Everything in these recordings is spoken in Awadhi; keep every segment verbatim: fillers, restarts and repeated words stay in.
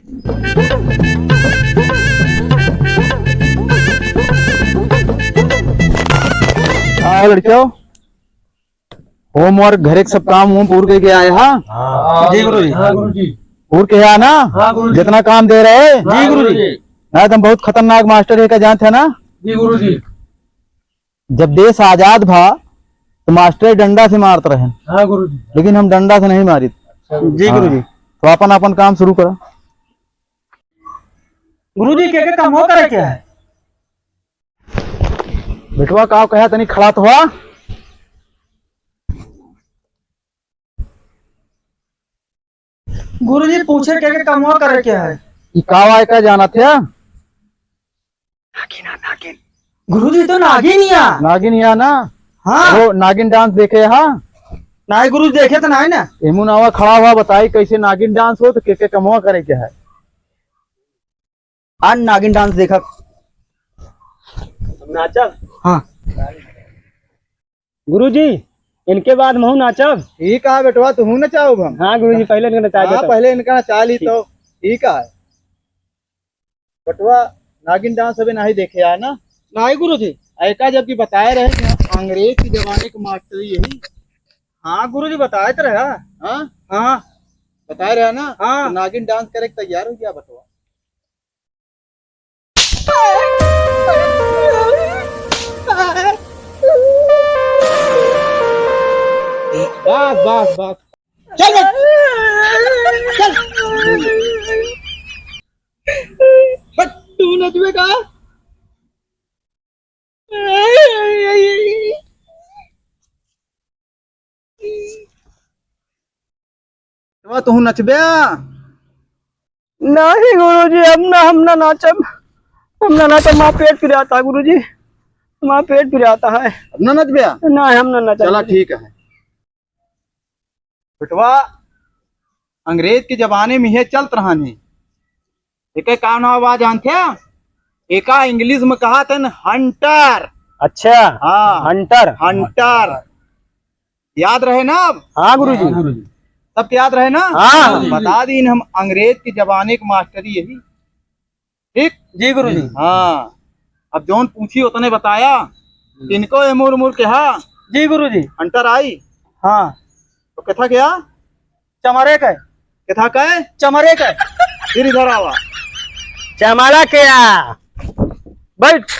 आओ लड़कियों, homework, घरे के सब काम वाम पूर करके आए हा? हाँ। जी गुरुजी। हाँ गुरुजी। पूर के आया ना? हाँ गुरुजी। जितना काम दे रहे? जी गुरुजी। नहीं तो हम बहुत खतरनाक मास्टर है, का जानते हैं ना? जी गुरुजी। जब देश आजाद भा तो मास्टर डंडा से मारत रहे। हाँ गुरुजी। लेकिन हम डंडा से नहीं मारित। जी हाँ। गुरुजी। तो अपन अपन काम शुरू करा। गुरुजी, के के काम हो करे के है? बेटवा का कहा, तनी खड़ा तो हुआ। गुरुजी, पूछे के के कमवा करे के है? ई का वाय का जानत है? नागिन, नागिन। गुरुजी, तो नागिन ही आ। नागिन ही आ ना? हाँ। वो नागिन dance देखे हा? नाहीं गुरुजी, देखे तो नाहीं ना। एमू नावा खड़ा हुआ, बताई कैसे नागिन dance हो, तो के के कमवा करे के है? आज नागिन dance देखब। नाचब? हाँ। गुरुजी, इनके बाद महू नाचब। ठीक है बेटवा, तुहू नचाओ हम। हाँ गुरुजी, पहले इनका नचा हाँ, देता। पहले इनका नचा ली तो। ठीक है। बेटवा, नागिन dance अभी नहीं देखे है ना? नहीं गुरुजी। ऐका जबकि बताए रहे कि हम अंग्रेज के जमाने के मास्टर यही। हाँ गुरुजी, बताए तो रहा। हाँ? हाँ। बताए रहा ना? हाँ। तो नागिन dance करे के तैयार हो गया बेटवा। बस, बस, बस। चल बेट। चल। हट, तू नचबे का? तो तू नचबे? नहीं गुरुजी, हम ना, हम ना नाचब, हम ना नाचब, हमारा पेट पिराता है गुरुजी, हमारा पेट पिराता है। अब ना नचबे? नहीं, हम ना नाचब चला गुरुजी। ठीक है। बेटवा, अंग्रेज के जमाने में ये चलत रहन है। एके का नाव बा जानते हैं? एका English में कहा थे hunter। अच्छा। हाँ। Hunter। Hunter। याद रहे ना अब? हाँ गुरुजी। हाँ गुरुजी। सब याद रहे ना? हाँ। बता दीन हम अंग्रेज के जमाने के मास्टरी यही। ठीक? जी गुरुजी। हाँ। अब जौन पूछी उतने बताया। हम्म। इनको एमुर मुर के हा? जी गुरुजी। Hunter आई? हाँ। तो कथा क्या? चमड़े के। कथा का है? चमड़े के। फिर इधर आवा। चमड़ा के आ। बैठ।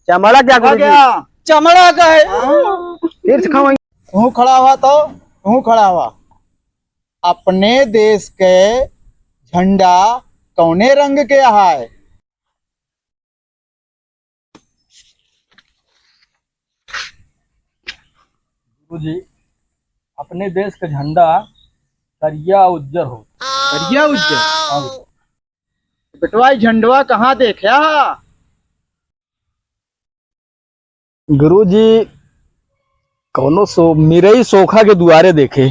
चमड़ा क्या कथा गुरुजी? क्या? चमड़ा का है। हाँ। फिर से खाओ। तू खड़ा हुआ तो, तू खड़ा हुआ। अपने देश के झंडा कौने रंग के है? गुरुजी, अपने देश का झंडा करिया उज्जर हो। करिया उज्जर? हाँ। बेटवा, ई झंडवा कहाँ देख्या हा? गुरुजी, कौनो सो-, मिरई सोखा के दुआरे देखे।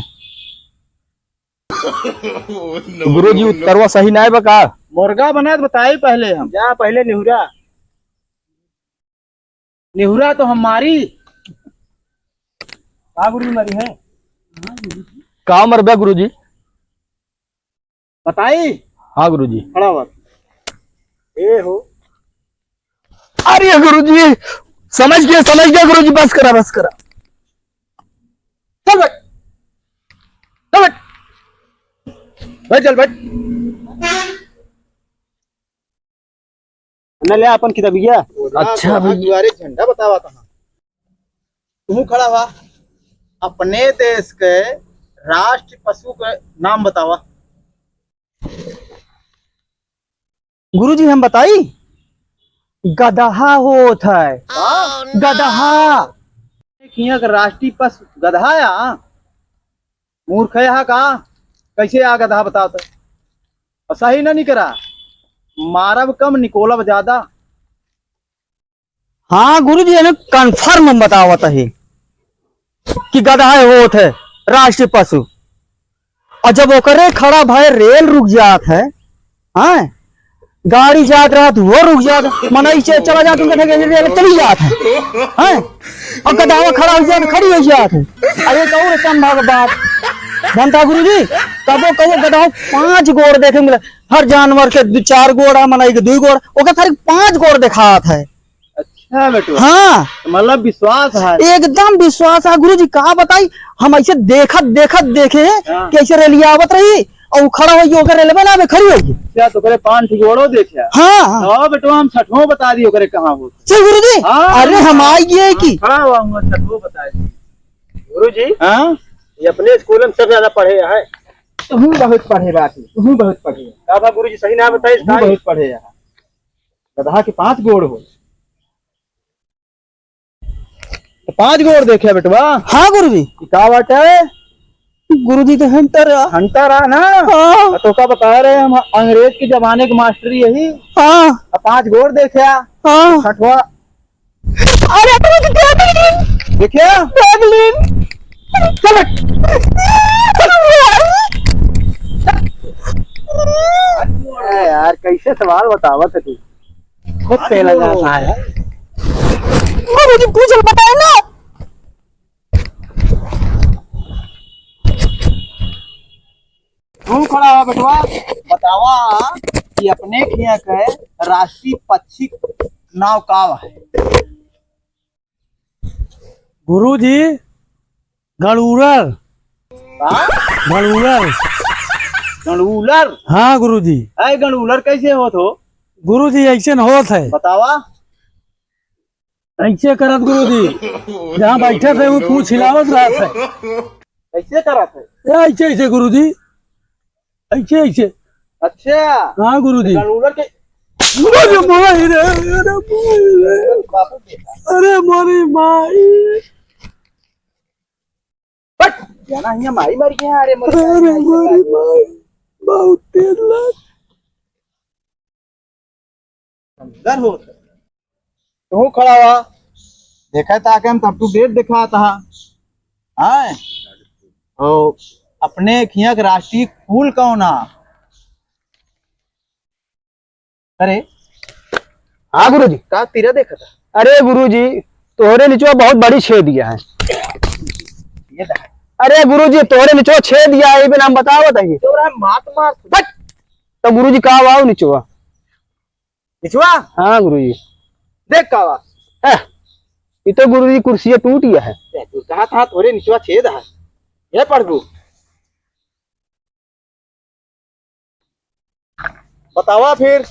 गुरुजी, उत्तरवा सही नाय बा का? मुर्गा बनात बताई पहले हम। जा, पहले निहुरा। निहुरा तो हम मारी। का गुरुजी मारी है? का मरबे गुरुजी? बताई? हाँ गुरुजी। खड़ा हुआ। ए हो। अरे गुरुजी, समझ गया, समझ गया गुरुजी, बस करा, बस करा। चल बैठ। चल बैठ। बैठ, चल बैठ। न ले अपन किताबिया। अच्छा भैया। दुआरे झंडा बतावा तहाँ। तू खड़ा हुआ, अपने देश के राष्ट्र पशु के नाम बतावा। गुरुजी, हम बताई? गदहा होत है। का? गदहा। किया का राष्ट्रीय पशु गदहा या? मूर्ख है हा का? कैसे आ गदहा बताओ तो? और सही ना निकरा, मारब कम, निकोलब ज्यादा। हाँ गुरुजी, एमे confirm हम बतावत ही कि गदहा होत है राष्ट्रीय पशु। और जब ओकरे खड़ा भय रेल रुक जात है, हाँ, गाड़ी जात रहत वो रुक जात, मनई से चला जात, उनके ठेके रेल चली जात है, हाँ, और गदहा खड़ा हो जात, खड़ी हो जात है। और एक और संभव बात, जानता गुरुजी, कबो कबो गदहो पाँच गोड़ देखे मिले। हर जानवर के दु चार गोड़ है, मनई के दुइ गोड़, ओके खाली पाँच गोड़ देखात है। अच्छा बेटवा। हाँ। तो मतलब विश्वास है? एकदम विश्वास है गुरुजी, का बताई, हम ऐसे देखत देखत देखे हैं हाँ। कि ऐसे रेलिया आवत रही और खड़ा होइगी, ओकर रेलवे ना आवे, खड़ी होइगी। अच्छा, तो ओकरे पाँच ठो गोड़ो देखे? हाँ, हाँ। तो बेटवा, हम छठवो बता दी ओकरे कहाँ हो। सही गुरुजी। हाँ। अरे, हम आई गए कि हाँ, खड़ा हुआ हूँ, छठवो बता दी। गुरुजी, हाँ? ये अपने स्कूल में सबसे ज्यादा पढ़े हैं। तुहूँ बहुत पढ़े बाटी, तुहूँ बहुत पढ़े। का बा गुरुजी, सही ना बताई, तुहूँ बहुत पढ़े हैं। गदहा के पाँच गोड़ हो। तो पाँच गोड़ देखे बेटवा। हाँ गुरुजी। ई का बाटे? गुरुजी तो हंटर आ। हंटर आ ना? हाँ। तो का बता रहे हम, अंग्रेज के जमाने के मास्टर यही। हाँ। अब पाँच गोड़ देखे आ। हाँ। छठवा। अरे, अरे, अरे, देखे आ? देख लीन। चल। अरे यार, कैसे सवाल बतावत है तू? खुद पहला जाता है। अरे जी, पूछ बताए ना। तू खड़ा हो बेटवा, बतावा कि अपने खिया के राष्ट्रीय पक्षी नाव का है? गुरुजी, गणुलर। का? गणुलर। गणुलर? हाँ गुरुजी। ऐ गणुलर कैसे होत हो? गुरुजी, ऐसे न होत है। बतावा। ऐसे करत गुरुजी, जहाँ बैठे थे वो पूछ हिलावत रहत है। कैसे करत है? ए, ऐसे, ऐसे गुरुजी, ऐसे, ऐसे। अच्छा। हाँ गुरुजी। गणुलर के अरे माई रे, अरे माई रे। बापू बेटा। अरे मोरी माई। बट, जाना हिया माई मर गया, अरे मर गया, अरे माई मर गया। माई, बहुत तेज लग। अंदर हो। तू खड़ा हुआ। देखा था कि हम up to date दिखा था। हाँ। तो अपने खिया के राष्ट्रीय फूल कौन है? अरे। हाँ गुरुजी। का तीरा देखा था? अरे गुरुजी, तोहरे निचवा बहुत बड़ी छेद गया है। ये देखा। अरे गुरुजी, तोहरे निचवा छेद गया है, ये बिना हम बतावत है। तोरा मात मार। बट! तो गुरुजी, का हुआ निचवा? निचवा? हाँ गुरुजी। देख का हुआ। ए, ये तो गुरुजी कुर्सिया टूट गया है। ए, तू कहा था तोहरे निचवा छेद है। ये पढ़बू। बतावा फिर।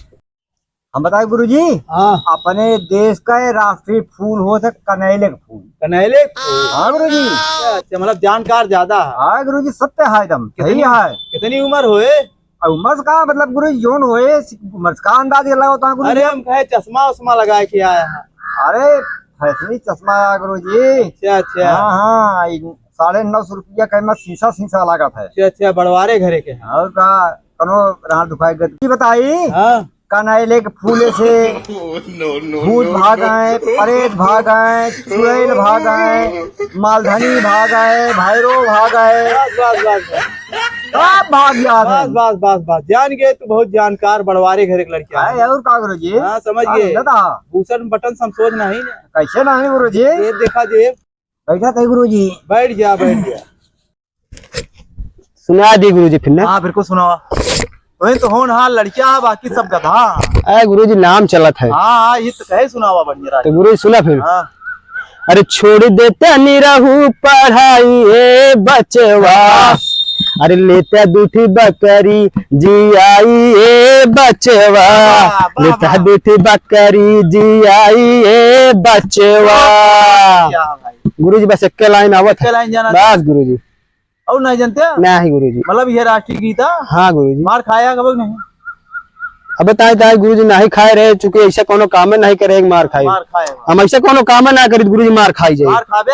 हम बताए गुरुजी? हाँ। अपने देश का ये राष्ट्रीय फूल होत है कनैले का फूल। कनैले का फूल? हाँ गुरुजी। अच्छा, अच्छा, मतलब जानकार ज्यादा है। हाँ गुरुजी, सत्य है एकदम, सही कितनी, है। कितनी उम्र होए? अब उम्र से का मतलब गुरुजी, जोन होए, उम्र से का अंदाज लगावत है गुरुजी? अरे हम कहे चश्मा उश्मा लगाए के आया है। अरे फैसनी चश्मा है गुरुजी। अच्छा, अच्छा। हाँ, हाँ, साढ़े नौ सौ रुपया का एमा शीशा शीशा लागत है। अच्छा, अच्छा, बड़वारे घरे के हैं। और का, कनो रात दुखाए गति बताई? हाँ। कनैले के फूले से भूत भाग आए, प्रेत भाग आए, चुड़ैल भाग आए, मालधनी भाग आए, भैरो भाग आए। बस, बस, बस, बस। सब भाग गया बस, था। बस, बस, बस। जान गए, तू बहुत जानकार बड़वारे घर के लड़का है। और का गुरुजी? हाँ, समझ गए। भूषण बटन समझोज नहीं ना। कैसे नहीं गुरुजी? ये देखा जे। बैठा थे गुरुजी। बैठ जा, बैठ जा। सुना दी गुरुजी फिर ना। हाँ, बिल्कुल सुनावा। वही तो होनहार लड़किया है, बाकी सब गधा। ए गुरुजी, नाम चलत है। हाँ, हाँ, ये तो कहे सुनावा बढ़िया राज। तो गुरुजी सुना फिर। हाँ। अरे छोड़ देते निरहू पढ़ाई ए बचवा। अरे लेते दूठी बकरी जियाई ए बचवा। वाह, वाह, लेते वाह। दूठी बकरी जियाई ए बचवा। वाह, क्या भाई। गुरुजी, बस एक्के लाइन आवत है। एक्के लाइन जाना बस गुरुजी। और नहीं जानते? नहीं गुरुजी। मतलब ये राष्ट्रीय गीत है? हाँ गुरुजी। मार खाया कब नहीं? अबे ताई, ताई गुरुजी नहीं खाए रहे, चूंकि ऐसा कोनो काम नहीं करे, एक मार खाई। मार खाए। हम ऐसा कोनो काम ना करी, गुरुजी मार खाई जाए। मार खाबे?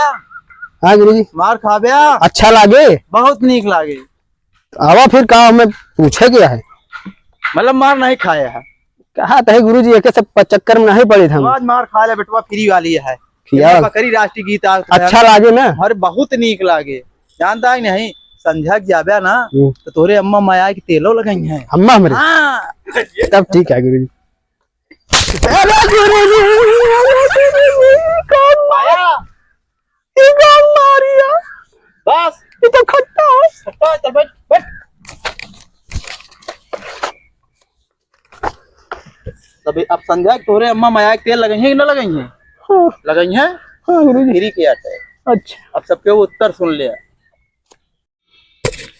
हाँ गुरुजी। मार खाबे? अच्छा लागे? बहुत नीक लागे। आवा फिर का हमें पूछे के है? मतलब मार नहीं खाया है। कहा तो है गुरुजी, एके सब प-, चक्कर में नहीं पड़े थे हम। आज मार खा ले बेटवा, फ्री वाली है। खिया। बकरी राष्ट्रीय गीत आ, अच्छा लागे ना? अरे बहुत नीक लागे। जानता है नहीं, संझा के जाबे ना, हम्म। तो तोरे अम्मा माया के तेलो लगाई हैं। अम्मा हमरे? हाँ। तब ठीक है गुरुजी। अरे गुरुजी, अरे गुरुजी, कौन माया? ये कौन मारिया? बस। ये तो खट्टा है। खट्टा है, चल बैठ, बैठ। तभी अब संध्या के तोहरे अम्मा मया के तेल लगइहैं कि न लगइहैं? हाँ। लगइहैं? हाँ गुरुजी। फिरी के आटे। अच्छा। अब सबके उत्तर सुन ले।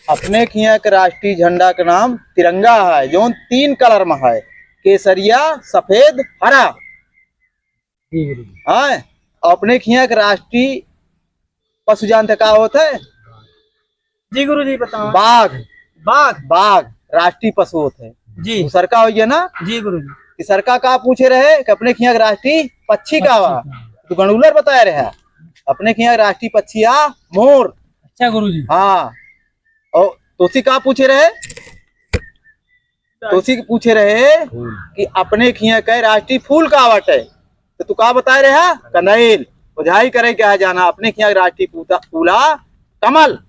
अपने खिया के राष्ट्रीय झंडा के नाम तिरंगा है, जौन तीन colour में है, केसरिया, सफेद, हरा। जी गुरुजी। हाँ, अपने खिया के राष्ट्रीय पशु जानते का होत है? जी गुरुजी, बताओ। बाघ। बाघ? बाघ राष्ट्रीय पशु होत है। जी। दूसरका होइ गया ना? जी गुरुजी। तीसरका का पूछे रहे कि अपने खिया के राष्ट्रीय पक्षी का बा? पक्षी का। तू गंडूलर बताए रहे। अपने खिया के राष्ट्रीय पक्षी आ मोर। अच्छा गुरुजी। हाँ। और तोसी का पूछे रहे? तोसी के पूछे रहे फूल। कि अपने खिया के राष्ट्रीय फूल का बाटे? तो तू का बताए रहे? कनैल। ओझाई करे के आ जाना, अपने खिया के राष्ट्रीय पूता-, फूला कमल।